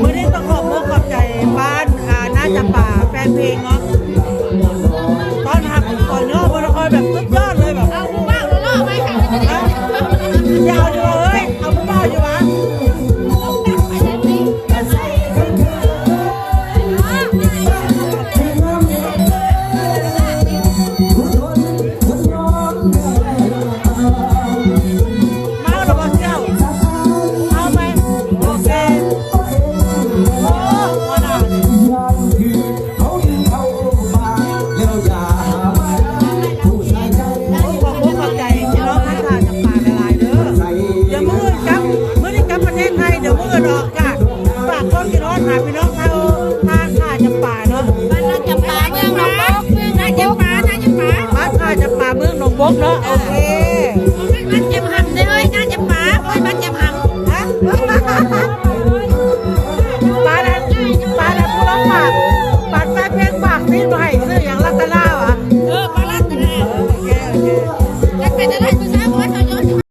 ມື້ນີ້ຕ້ອງຂອບອົກຂອບໃຈບ້ານ ອ່າ ນາຈຳປາແຟນເພງເນາະ ຕ້ອນຮັບຕອນຍ້ອນເພິ່ນຄອຍແບບສຸດຍອດເລີຍແບບ ເອົາຜູ້ບ່າວຫຼໍ່ໆໄວ້ຂ້າງນີ້ ຢ່າເອົາຢູ່ວ່າເຮີ້ຍ ເອົາຜູ້ບ່າວຢູ່ຫວາ? ເມົາແລ້ວບໍ່ເຈົ້າ? ເມົາໄປ? ໂອເຄ ໂອ້ ບໍ່ນານ ໂອ້ ຂອບອົກຂອບໃຈພີ່ນ້ອງທາງທ່າຈຳປາຫຼາຍໆເດີ. ດຽວມື້ອື່ນກັບ ມື້ນີ້ກັບປະເທດໄທ ດຽວມື້ອື່ນອອກກະຝາກຄວາມຄິດຮອດຫາພີ່ນ້ອງເຮົາທາງທ່າຈຳປາເນາະ. ບ້ານນາຈຳປາ ເມືອງໜອງບົກ ນາຈຳປາ ນາຈຳປາ ບ້ານທ່າຈຳປາ ເມືອງໜອງບົກເນາະ. ໂອເຄ ບ້ານແຈມຮຳເດີເຮີ້ຍ ນາຈຳປາ ໂອ້ຍ ບ້ານແຈມຮຳ ຮະ ປານ ປານຜູ້ລາວຝາກ ປານແຟນເພງຝາກຊີນມາໃຫ້ ຊື່ຫຍັງ ລັດຕະນາ